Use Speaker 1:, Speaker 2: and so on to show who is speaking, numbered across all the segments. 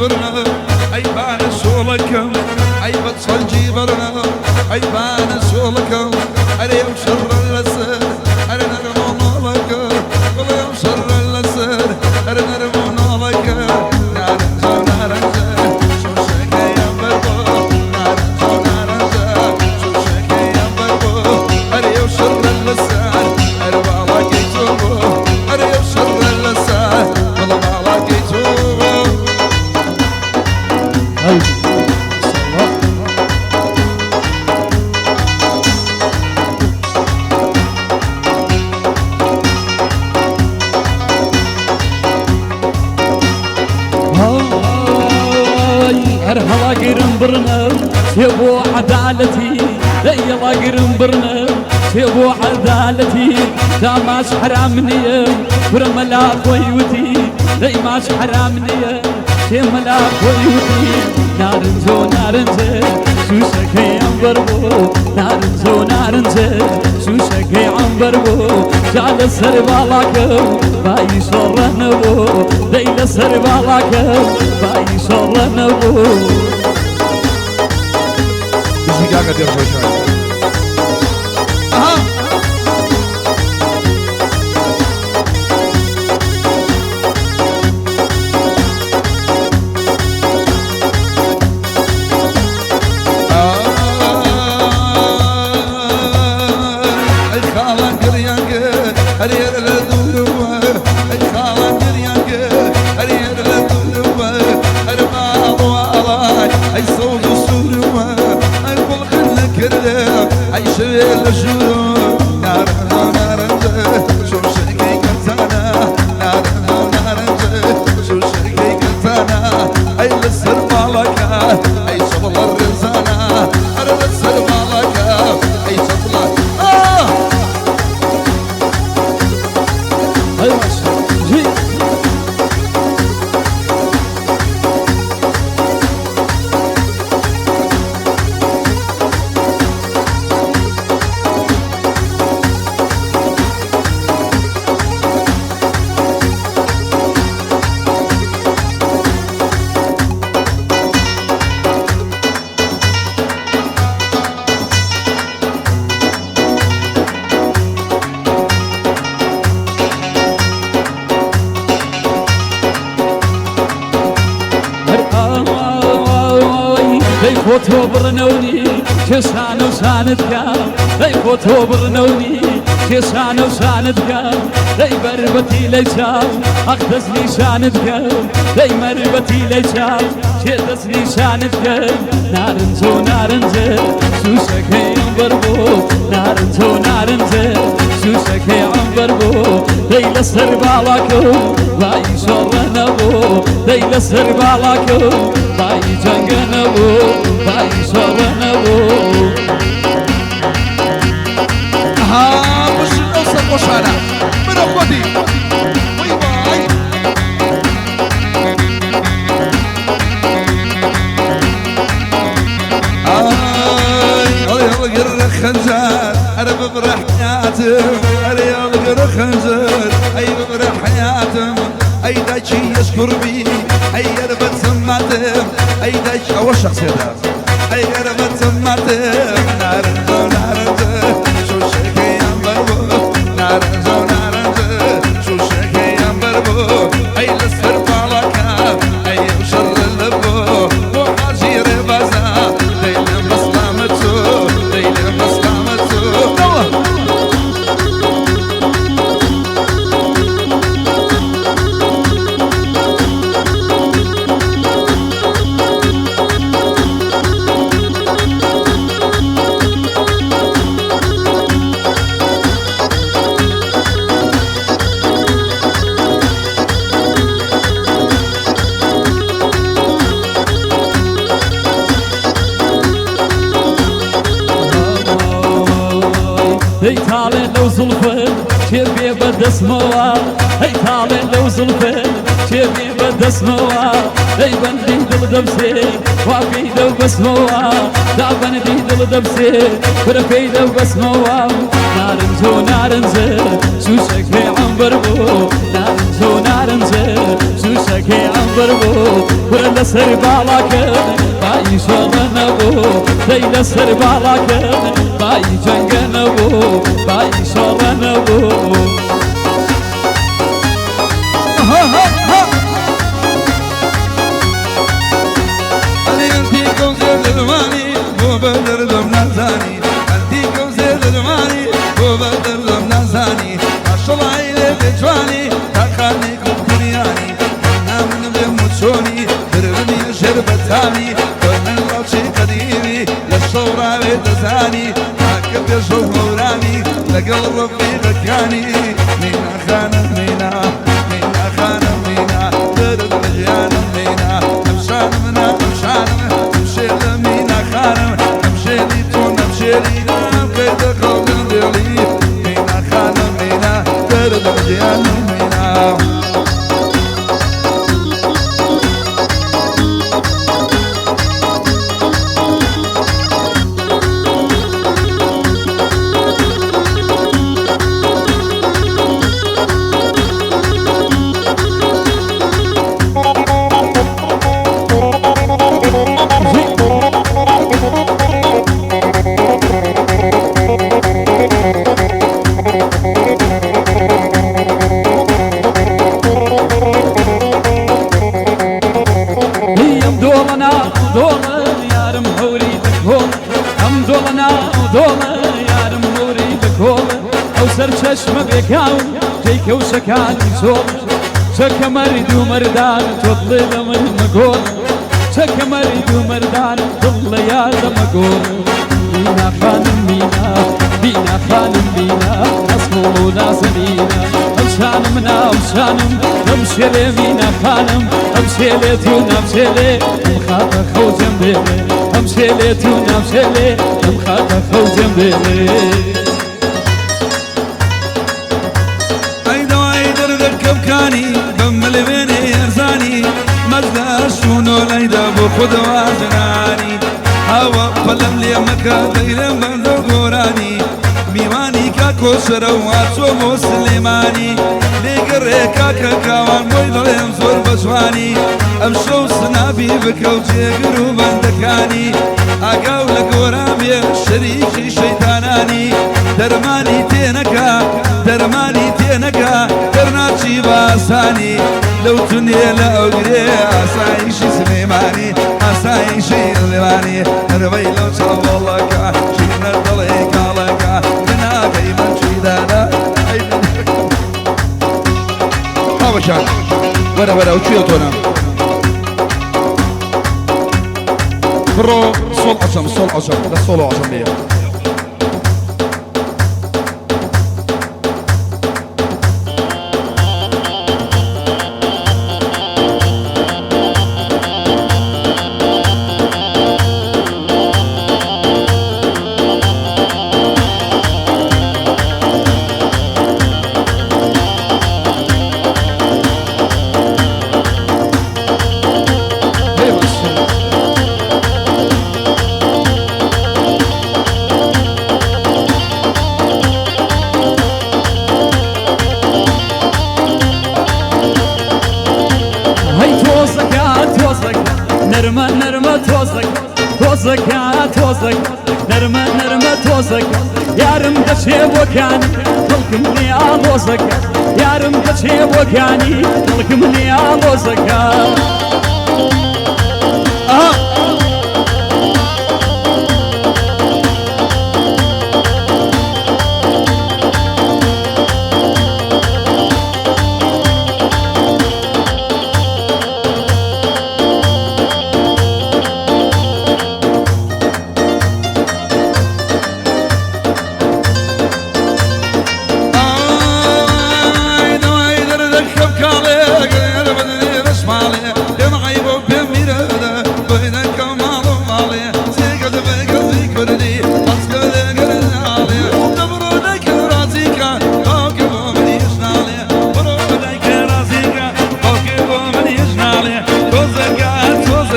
Speaker 1: برنە ئەی بانە سۆڵەکەم ئەی بە چەنجی بڕنە ئەی بانە سۆڵەکەم ئەرێ ئەو شەڕە لەسەر ئەرێ نەرم و ناڵەکە بڵێ ئەو شەڕە لەسەر ئەرێ نەرم و ناڵەکە نارنجە نارنجە شوشەکەیان بەربۆ نارنجە نارنجە شوشەکەیان بەربۆ ئەرێ ئەو شەڕە لەسەر ئەرێ باڵاکەی تۆ بۆ ئەرێ ئەو شەڕە لەسەر بڵێ باڵاکەی تۆ بۆ.
Speaker 2: هەر هەڵاگرم بڕنە چێ بۆ عەدالەتی دەی هەڵاگرم بڕنە چێ بۆ عەدالەتی داماش حرام نییە کورە مەلا خۆی وتی دەی ماش حرام نییە چێ مەلا خۆی وتی نارنجۆ نارنجە شوشەکەی ئەمبەر بۆ نارنجۆ نارنجە شوشەکەی ئەمبەر بۆ جا لەسەر باڵاکە بای شۆڕە نەبوو دەی لەسەر باڵاکە بای شۆڕە نەبوو.
Speaker 1: بژی کاکە دێڕ. ئەها ئەی خاڵان گریانگە هەرێر لە دوورەوە ئەی خاڵان گریانگە هەرێر لە دوورەوە هەر ماڵ واڵای ئەی سەوز و سوورەوە ئەی گوڵخن نەکردە ئەی شەوێ لە ژوورۆ نارنجە نارنجە شوشەکەی کەتانە نارنجە نارنجە شوشەکەی کەتانە ئەی لەسەر ماڵەکە ئەی چەبڵە ڕێزانە ئەرە لەسەر ماڵەکە ئەی چەبڵە ئا.
Speaker 2: ئەی ماشاءالله. جی. هەر ئای دەی خۆ تۆ بڕنەونی کێشانە و شانت کە دەی خۆ تۆ بڕنەونی کێشانە و شانت کە دەی بەربەتی لەی چاو ئەخ دەست نیشانت کە دەی مەربەتی لەی چاو چێ دەست نیشانت کە نارنجۆ نارنجە شوشەکەی ئەمبەر بۆ نارنجۆ نارنجە شوشەکەی ئەمبەر بۆ دەی لەسەر باڵاکە و بای شۆڕە نەبوو دەی لەسەر باڵاکە و بای جەنگە نەبوو بای شۆڕە نەبوو.
Speaker 1: ئەها بژن ئەو سەرخۆشانە منە خۆتی وەی وای. ئای ئەڵێ هەڵگرە خەنجەر ئەرە ببرە حیاتم ئەرێ هەڵگرە خەنجەر ئەی ببرە حیاتم ئەی دایکی یەشکوربی ئەی ئەرە بەچەماتم ئەی دایکی ئەوە شەخسێتە ئەی ئەرە بەچەماتم نارنجە نارنجە شوشەکەیان بەربوو نارنجە نارنجە شوشەکەیان بەربوو ئەی لەسەر باڵاکە ئەی ئەو شەڕە لەبوو بۆ حاجی ڕێبازە دەی لە مەسلامەت چوو دەی لە مەسلامەت چوو نەوە.
Speaker 2: هەی تاڵێ لەو زوڵفە چێ بێ بەدەستمەوە هەی تاڵێ لەو زوڵفە چێ بێ بەدەستمەوە دەی بەندی دڵم. دڵ دەبسێ وا پێی دەو بەسمەوە دابەندی دڵ دەبسێ کورە پێی دەو بەسمەوە نارنجۆ نارنجە شوشەکەی عەمبەر بوو نارنجۆ نارنجە شوشەکەی عەمبەر بوو کورە لەسەر باڵاکەم بای شۆڕە نەبوو دەی لەسەر باڵاکەم بای جەنگە نەبوو بای شۆڕە نەبوو.
Speaker 1: ها ها ها ئەنتی کەوزێ لەلمانی بۆ بە دەردم نازانی ئەنتی کەوزێ لەلمانی بۆ بە دەردم نازانی ئاشڵای لێ بێجوانی تاخانی کوردیانی نامن بێ مچۆنی دربنی ژێر بەتامی من ڕاوچی قەدیمی لە شەوڕاوێ دەزانی تاکە پێشە هەورامی لەگەڵ ڕەفیقەکانی مینا خانم مینا مینا خانم مینا دەرد لە ژیانم مینا ئەمشانم نا ئەمشانم ئەمشێ لە مینا خانم ئەمشێلی تۆ نەمشێلی نام کەیتە خەڵکم دێڵی مینا خانم مینا دەرد لە ژیانم مینا.
Speaker 2: ئەم دۆڵە ناو دۆڵە یارم هەوری دەکۆڵ ئەم دۆڵە ناو دۆڵە یارم هەوری دەکۆڵ ئەو سەر چەشمە بێکاو جێی کەوشەکانی چۆڵ چەکە مەرد و مەردان تۆ دڵێ لە من مەگۆڵ چەکە مەرد و مەردان دڵ لە یار دەمەگۆڵ مینا خانم مینا مینا خانم مینا ئەسمۆڵ و نازەنینە ئەم شانم نا ئەم شانم ئەم شێلێ مینا خانم ئەم شێلێ تو نامشێلێ ئەم خاتە خەوجەم دێلێ ئەم شێلێ تو نامشێلێ ئەم خاتە خەوجەم دێلێ.
Speaker 1: ئەی دەوای دەردەکەمکانی بەم ملوێنێ ئەرزانی مەزدا شوونۆ لەیدا بۆ خودەوە ژنانی هاوە پەلم لێ مەکە دەیرم بەندە گۆرانی میوانی کاکۆسەرەوە چۆ بۆ سلێمانی لێگەڕێ کاکە کاوان بۆی دەڵێم زۆر بەجوانی ئەم شەو سنابی بکەو جێگر و بەندەکانی ئاگاو لە گۆران بێ شەریکی شەیتانانی دەرمانی تێنەکا دەرمانی تێنەکا دەرناچی باسانی لەو تونێ لە ئەوگرێ ئاسایشی سلێمانی ئاسایشی سلێمانی هەروەی لەو چاوەڵەکە ژینە دڵێ کاڵەکە بناگەی من چیدانە هاوەشان وەرە وەرە ئەو کوێ تۆ نام بڕۆ سۆڵ عەجەم سۆڵ عەجەم لە سۆڵ عەجەم لێ.
Speaker 2: هەی تۆزەکە تۆزەکە نەرمە نەرمە تۆزەکە تۆزەکە تۆزەکە نەرمە نەرمە تۆزەکە یارم دەچێ بۆکانی دڵکم لێ ئاڵۆزەکە یارم دەچێ بۆکانی دڵکم لێ ئاڵۆزەکە.
Speaker 1: ئەها ئای دەوای دەردەکەم کاڵێ گەر بەدرێ بەشماڵێ دێم.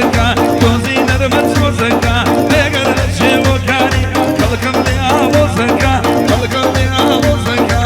Speaker 1: تۆزەکە تۆزی نەرمە تۆزەکە بێگەرە شێوەکانی کەڵکم لێ ئاڵۆزەکە کەڵکم لێ ئاڵۆزەکە.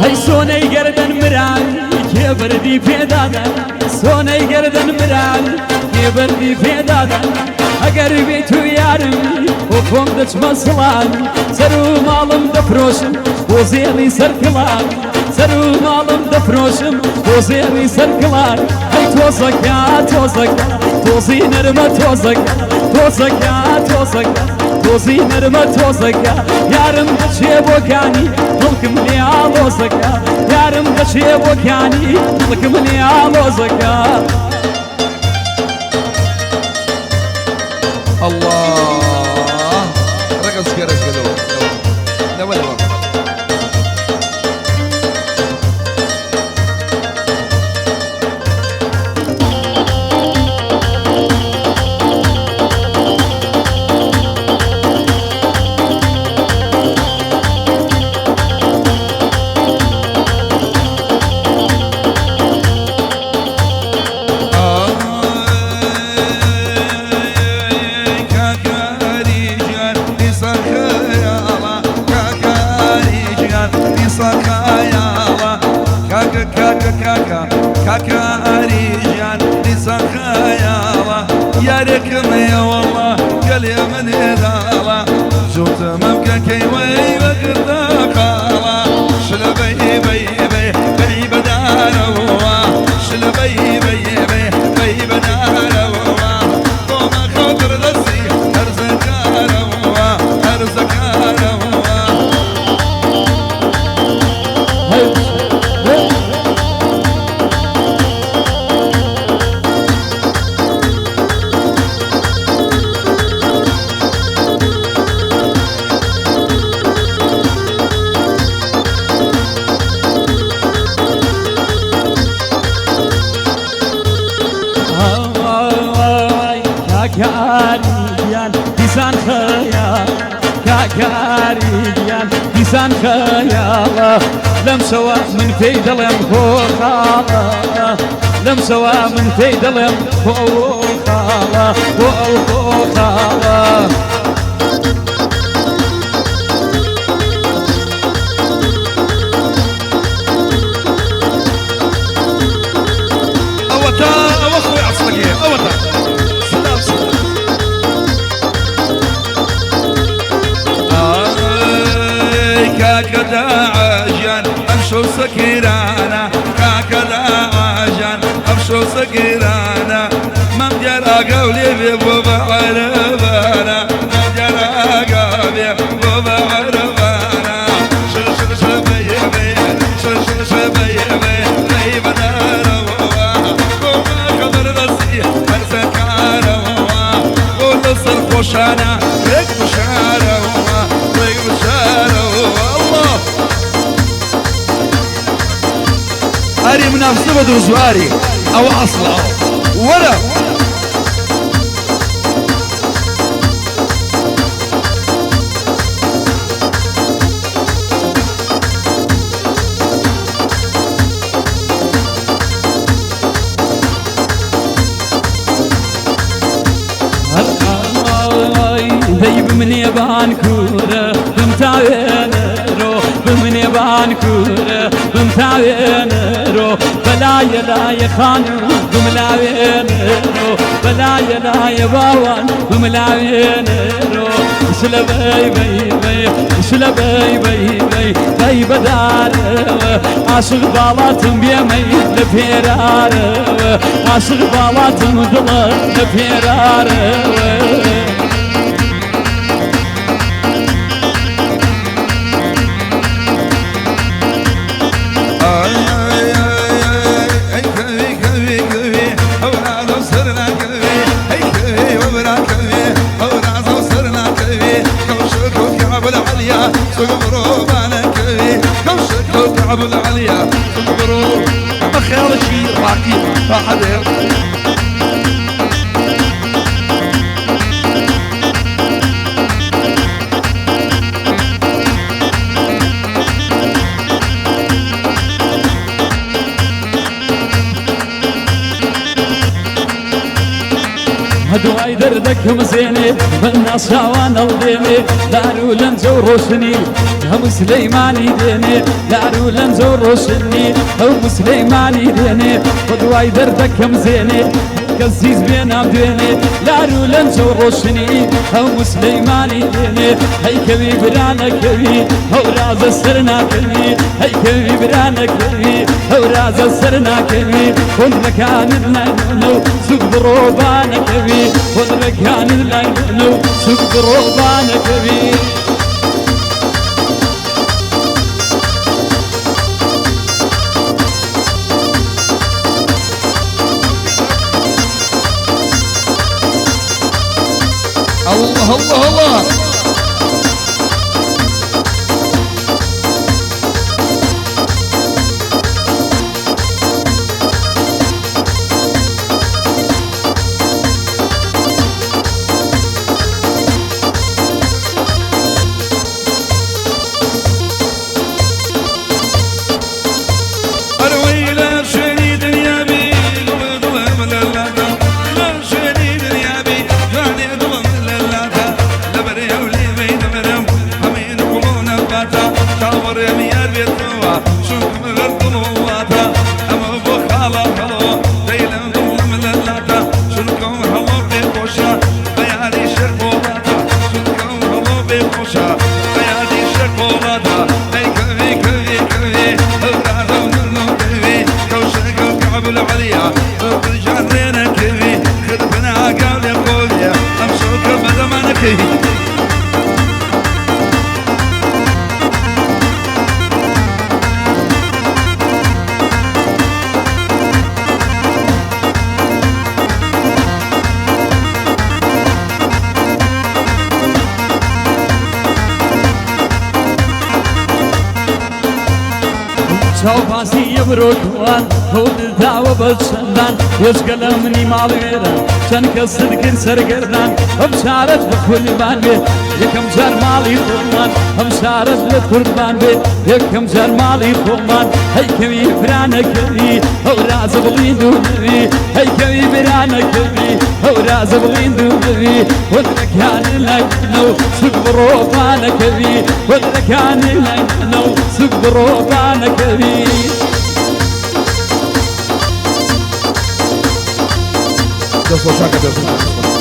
Speaker 2: هەی سۆنەی گەردەن مران کێ بەردی پێدادا، سۆنەی گەردەن مران کێ بەردی پێدادا، ئەگەر بێت و یارم بۆ خۆم دەچمە سڵان، سەر و ماڵم دەفرۆشم بۆ زێڕی سەرکڵان، سەر و ماڵم دەفرۆشم بۆ زێڕی سەرکڵان. هەی تۆزەکە تۆزەکە تۆزی نەرمە تۆزەکە، تۆزەکە تۆزەکە تۆزی نەرمە تۆزەکە، یارم دەچێ بۆ کانی دڵکم لێ ئاڵۆزەکە، یارم دەچێ بۆ کانی دڵکم لێ ئاڵۆزەکە.
Speaker 1: الله رقص كرز لو لو لو لو. کاکاریژیان دیسان خەیاڵە یارێکم هەیە وەڵا گەلێ من هێداڵە جوتمم کە کەیوەی بەگردە خاڵە شلە بەی بەی بەی بەی بەدارەوە شلە بەی بەی بەی بەی بەدارەوە بۆمە خەڵتر دەستی هەرزەکارەوە هەرزەکارەوە.
Speaker 2: کاکاریان دیسان خەیاڵ، کاکاریان دیسان خەیاڵە، لەم شەوە من پێی دەڵێم خۆ خاڵە، لەم شەوە من پێی دەڵێم خۆ خاڵە، بۆ ئەو خۆ خاڵە.
Speaker 1: ئەوەتا ئەوە خۆی ئەسڵەکەیە ئەوەتا سلام سلام. ئای کاکە داعاژیان ئەمشەو سەکیرانە، کاکە داعاژیان ئەمشەو سەکیرانە، مەم دیار ئاگاو لێ بێ بۆ بە عەرەبانە، مەم دیار ئاگاو بێ بۆ بە عەرەبانە. شل شل شل بەی بەی شل شل شل بەی بەی بەی بەدارەوە بۆ خەبەر دەستی هەرزەکارەوە بۆ لەسەر خۆشانە ڕێک بشارەوە ڕێک بشارەوە. الله ئاری منافسە بە دروستواری ئەوە ئەسڵە وەرە.
Speaker 2: دەی بمنێبان کوورە بمتاوێنەرۆ، بمنێبان کوورە بمتاوێنەرۆ، بەلایە لایە خانم بملاوێنەرۆ، بەلایە لایە باوان بملاوێنەرۆ. شلە بەی بەی بەی شلە بەی بەی بەی بەی بەدارەوە عاشق باڵاتم بێمەی لە پێرارەوە، عاشق باڵاتم دڵە لە پێرارەوە.
Speaker 1: ئەی کەوی کەوی کەوی ئەو ئالۆ سەر ناکەوی ئەی کەوی سوق بروبانك كوشك وكعب العليا سوق برو أما خيال شي راقي فحدير
Speaker 2: هەدوای دەردەکەم زێنێ من ناساوان هەڵدێنێ دار و لەنجە و ڕۆشنی هەموو سلەیمانی دێنێ دار و لەنجە و ڕۆشنی هەموو سلەیمانی دێنێ بە دوای دەردەکەم زێنێ کە زیز بێ نام دوێنێ لار و لەنجە و ڕۆشنی هەموو سلەیمانی دێنێ هەیکەوی برانەکەوی هەورازە سەر ناکەوی هەیکەوی برانەکەوی هەورازە سەر ناکەوی هۆنرەکانت لای منە و سوک بڕۆبانەکەوی هۆنرەکانت لای منە و سوک بڕۆبانەکەوی.
Speaker 1: الله الله الله.
Speaker 2: چاوپاسی برۆکوان هەوڵ داوە بە چەندان یەشگە لە منی ماڵوێران چەند کەست کرد سەرگەردان ئەم شارەت بە قوربان بێ یەکەم جار ماڵی خۆمان ئەم شارەت لە قوربان بێ یەکەم جار ماڵی خۆمان هەیکەوی برانەکەوی ئەو رازە بڵیند و نەوی هەیکەوی برانەکەوی ئەو رازە بڵیند و نەوی وەدرەکان لای منە و سوک بڕۆبانەکەوی وەدرەکان لای منە و سوک بڕۆبانەکەوی.
Speaker 1: دەست خۆشاکە دەست.